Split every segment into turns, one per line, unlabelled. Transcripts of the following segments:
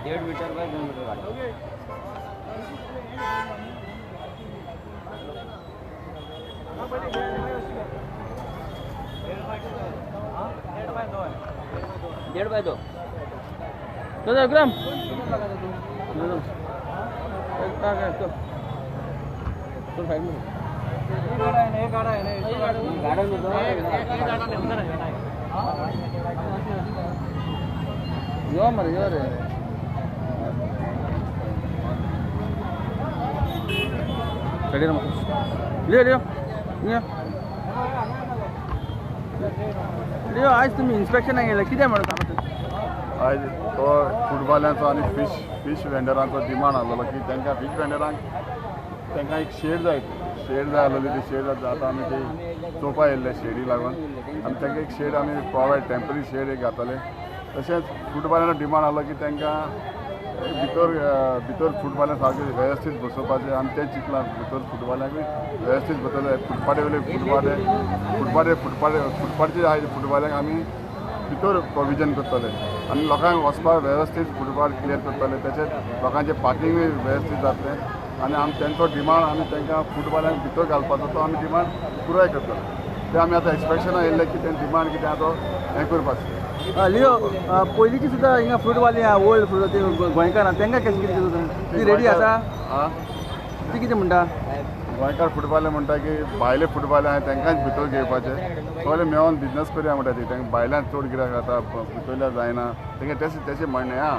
डेढ़ metre by 2 metre गाड़ी। डेढ़ बाय दो। तो विक्रम यो मरे यो रे लियो लियो लियो लियो। आज तुम्ही इन्स्पेक्शन गेले कितें म्हणून
आयज तो फुटबॉलांचो आनी फिश वेंडरांचो डिमांड आसलेलो की तांकां फिश वेंडरांक तांकां एक शेड जाय, शेड जाय आसलेली. ती शेड आतां आमी ती चोवपा येयल्ले शेडी लागून आनी तांकां एक शेड आमी प्रोवायड टेम्पररी शेड एक घातले. तशेंच फुटबॉलांचो डिमांड आसलो की तांकां भितर भितर फुटबॉलां सारकें वेवस्थीत बसोवपाचें. आमी तें चिंतलां भितर फुटबॉलाकूय वेवस्थीत बसयले. फुटपाटे वयले फुटपाटे फुटपाटे फुटपाटे फुटपाटचे आहाय फुटबॉलाक आमी भितर प्रोविजन करतले आनी लोकांक वचपाक वेवस्थीत फुटपाथ क्लियर करतले. तशेंच लोकांचें पार्किंगूय वेवस्थीत जातलें आनी आमी तेंचो डिमांड आमी तांकां फुटबॉलाक भितर घालपाचो तो आमी डिमांड पुराय करतले. तें आमी आतां एक्सपेक्शनां येयल्लें की तें डिमांड कितें आहा तो हें करपाचें.
लियो पयलींची सुद्दां हिंगा फ्रूटवाली आहा ओल्ड फ्रूट ती गोंयकारां तांकां कशें कितें ती रेडी आसा ती कितें म्हणटा?
गोंयकार फुटबॉल म्हणटा की भायले फुटबॉल आहा तांकांच भितर घेवपाचें. सगळे मेळोन बिजनस करया म्हणटा ती. तांकां भायल्यान चड गिरायक जाता भितरल्या जायना. तांकां तेशें म्हणणें आहा,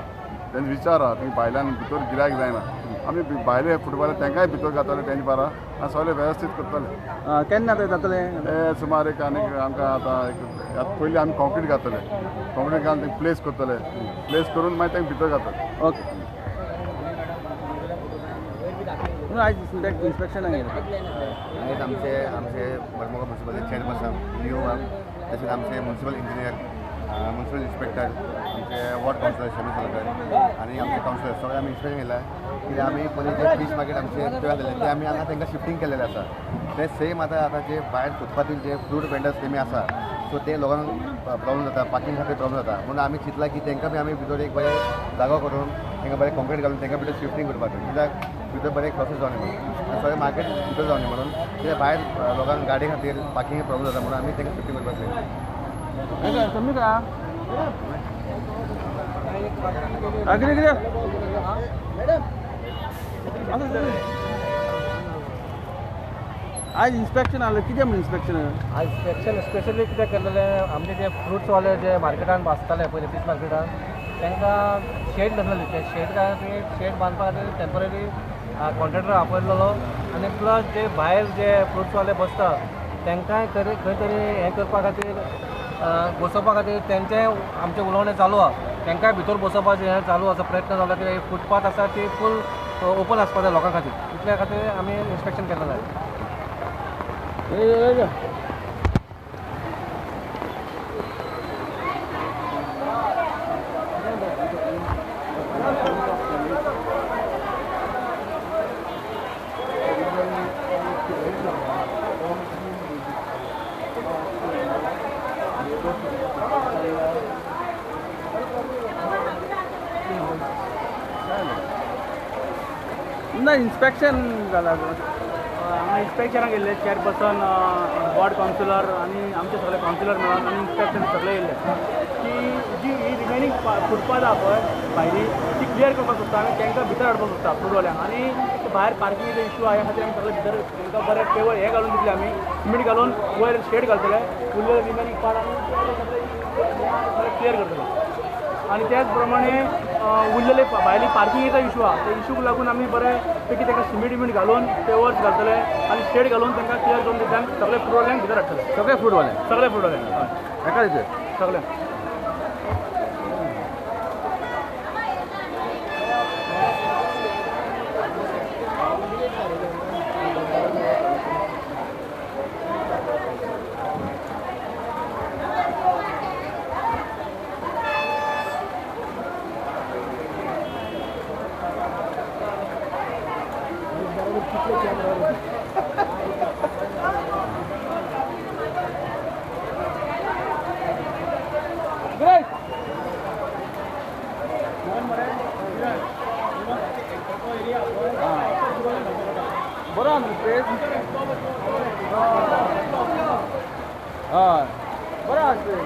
तेंचो विचार आहा तांकां भायल्यान भितर गिरायक जायना. आमी भायले फुटबॉल तांकांय भितर घातले तेंचे बारा आनी सगळे वेवस्थीत करतले.
केन्ना ते जातले?
ते सुमार एक आनी आमकां आतां एक पयलीं आमी कॉन्क्रीट घातले, कॉन्क्रीट घालून तांकां प्लेस करतले, प्लेस करून मागीर तांकां भितर घातले.
ओके. आयज इन्स्पेक्शनाक गेले
आयज आमचे आमचे Madgaon municipal chairperson Leo ma'am, तशेंच आमचे म्युनिसिपल इंजिनियर, म्युनिसिपल इन्स्पेक्टर, आमचे वॉर्ड कावन्सिलर शमी सालकर आनी आमचे कावन्सिलर सगळे आमी इन्स्पेक्शन केला. कित्याक आमी पयलीं जे फीश मार्केट आमचे तयार जाल्ले ते आमी हांगा तांकां शिफ्टींग केलेलें आसा. ते सेम आतां आतां जे भायर फुटपाथीर जे फ्रूट वेंडर्स तेमी आसा सो ते लोकांक प्रॉब्लम जाता, पार्किंग खातीर प्रॉब्लम जाता. म्हणून आमी चिंतलां की तांकां बी आमी भितर एक बरें जागो करून तांकां बरें कॉन्क्रीट घालून तांकां भितर शिफ्टींग करपाचें. कित्याक भितर बरें प्रोसेस जावं न्ही म्हणून आनी सगळें मार्केट भितर जावं न्ही म्हणून कित्याक भायर लोकांक गाडी खातीर पार्किंग प्रॉब्लम जाता म्हणून आमी तांकां शिफ्टींग करपाचें.
आयज इन्स्पेक्शन आसलें कितें म्हण इन्स्पेक्शन?
आयज इन्स्पेक्शन स्पेशली कितें केलेलें आमचे जे फ्रुट्सवाले जे मार्केटान बसताले पयलीं फीश मार्केटान तांकां शेड नासलेली. ते शेड खातीर शेड बांदपा खातीर टेम्पररी कॉन्ट्रॅक्टर आपयलेलो आनी प्लस जे भायर जे फ्रुट्सवाले बसता तांकांय खंय तरी हें करपा खातीर बसोवपा खातीर तेंचें आमचें उलोवणें चालू आसा. तांकांय भितर बसोवपाचें हें चालू आसा, प्रयत्न जालो की फुटपाथ आसा ती फूल ओपन आसपा जाय लोकां खातीर. इतल्या खातीर आमी इन्स्पेक्शन केलेलें आसा.
ना इन्स्पेक्शन जाला
हांगा इन्स्पेक्शनाक येयल्ले चेअरपर्सन, वॉर्ड कावन्सिलर आनी आमचे सगळे कावन्सिलर मेळोन आनी इन्स्पेक्शन सगळे येयल्ले की जी ही रिमेनींग फुटपाथ आहा पळय भायली ती क्लियर करपाक सोदता आमी, तांकां भितर हाडपाक सोदता फ्रुटवाल्यांक. आनी भायर पार्किंगेचो इशू आहा ह्या खातीर आमी सगळे भितर तांकां बरें टेबल हें घालून दितले आमी, सिमेंट घालून वयर शेड घालतले, उरलेले रिमेनींग पार्ट आमी सगळे क्लियर करतले. आनी त्याच प्रमाणे उरलेले भायली पार्किंगेचो इशू आहा त्या इशूक लागून आमी बरें पैकी तांकां सिमेंट विमेंट घालून पेवर्स घालतले आनी शेड घालून तांकां क्लियर करून दितले आनी सगळे फ्रुटवाल्यांक भितर हाडटले.
सगळे फ्रुटवाले?
सगळे फ्रुटवाल्यांक हय,
एका दिसले
सगळे.
Great. बरो आहा न्हू स्पेस? हय बरो आहा स्पेस.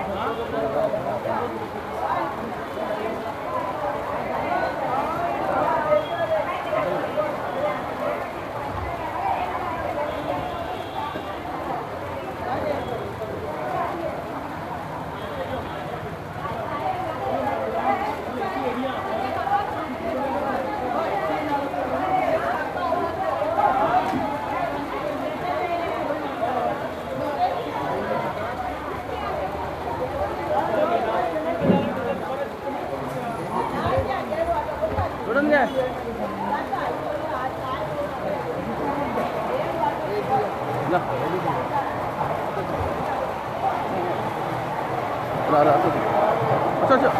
अच्छा अच्छा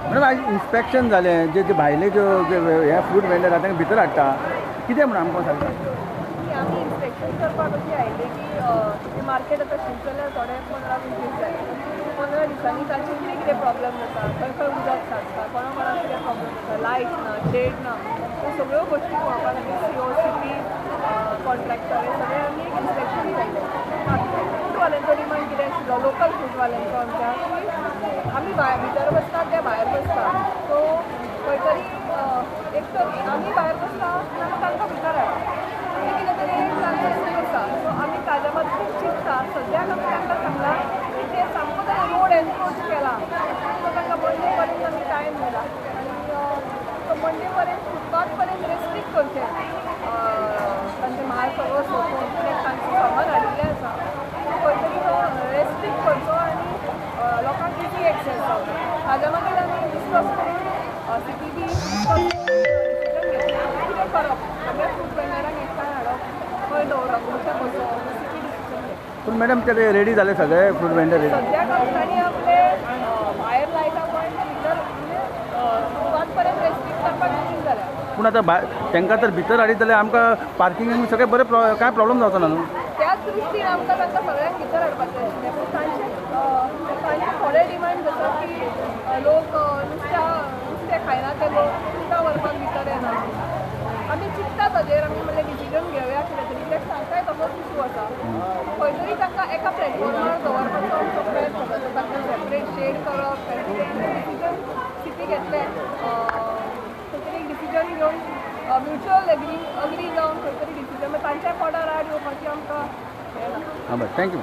मॅडम, आयज इन्स्पेक्शन जालें, जे जे भायले जे हे फ्रूट वेंडर आहा तांकां भितर हाडटा, कितें म्हण आमकां सांगता?
आमी इन्स्पेक्शन करपाक अशी आयिल्ली की मार्केट आतां सुरू जाल्यार थोडे 15-20 दीस जाले. 15 दिसांनी तांचे कितें कितें प्रॉब्लम आसा, खंय खंय उदक सांचता, कोणा कोणाक कितें प्रॉब्लम आसा, लायट ना, शेड ना, त्यो सगळ्यो गोश्टी पळोवपा खातीर CO, city, contractor हे सगळे आमी एक इन्स्पेक्शन केलें. फ्रूटवाल्यांचो डिमांड कितें आशिल्लो, लोकल फ्रूटवाल्यांचो आमच्या, की आमी भायर भितर बसता ते भायर बसता, सो खंय तरी एक तर आमी भायर बसता नाल्यार तांकां भितर हाडटा, कितें तरी एक जालें आसा. सो आमी ताज्या बाबतींत चिंतता. सद्याक आमी तांकां सांगलां की ते सामको ताणें रोड एनक्रोच केला, सो तांकां मंडे पर्यंत आमी टायम दिला आनी तो मंडे पर्यंत फुटपाथ पर्यंत रेस्ट्रिक्ट करचें, तांचें म्हाल सगळो सोंपोवन कित्याक तांचें सामान हाडिल्लें आसा, सो खंय तरी तो रेस्ट्रिक्ट करचो आनी लोकांक इजी एक्सेस जावचो. ताज्या मागीर आमी डिस्कस करून सिटी बी डिस्कस डिसिजन घेतलें कितें करप, सगळ्या फ्रूट वेंडरांक एकठांय हाडप, खंय दवरप, कशें बसोवप, सिटी डिसिजन घेतलें.
पूण मॅडम ते रेडी जाले सगळे फ्रूट वेंडर?
सद्याक तांणी आपले भायर लायता पण भितर म्हणजे फुटपाथ पर्यंत रेस्ट्रिक्ट करपाक विलींग जाल्या.
पूण आतां तांकां तर भितर हाडीत जाल्यार आमकां पार्किंगाक सगळें बरें कांय प्रॉब्लम जावचो ना न्हू?
त्याच दृश्टीन आमकां तांकां सगळ्यांक भितर हाडपाचें आशिल्लें, पूण तांचे थोडे डिमांड आसा की लोक नुस्तें खायना ते लोक फ्रुटां व्हरपाक भितर येना. आमी चिंतता ताजेर, आमी म्हणलें डिसिजन घेवया कितें तरी, कित्याक तांकांय तसोच इशू आसा. खंय तरी तांकां एका प्लॅटफॉर्मार दवरपाचो आमचो प्रयत्न आसा, तांकां सेपरेट शेड करप, डिसिजन सिटी घेतलें, खंय तरी एक डिसिजन घेवन म्युच्युअल एग्री जावन खंय तरी डिसिजन तांच्या कोडार आड येवपाची आमकां हें ना.
आं बरें, thank you.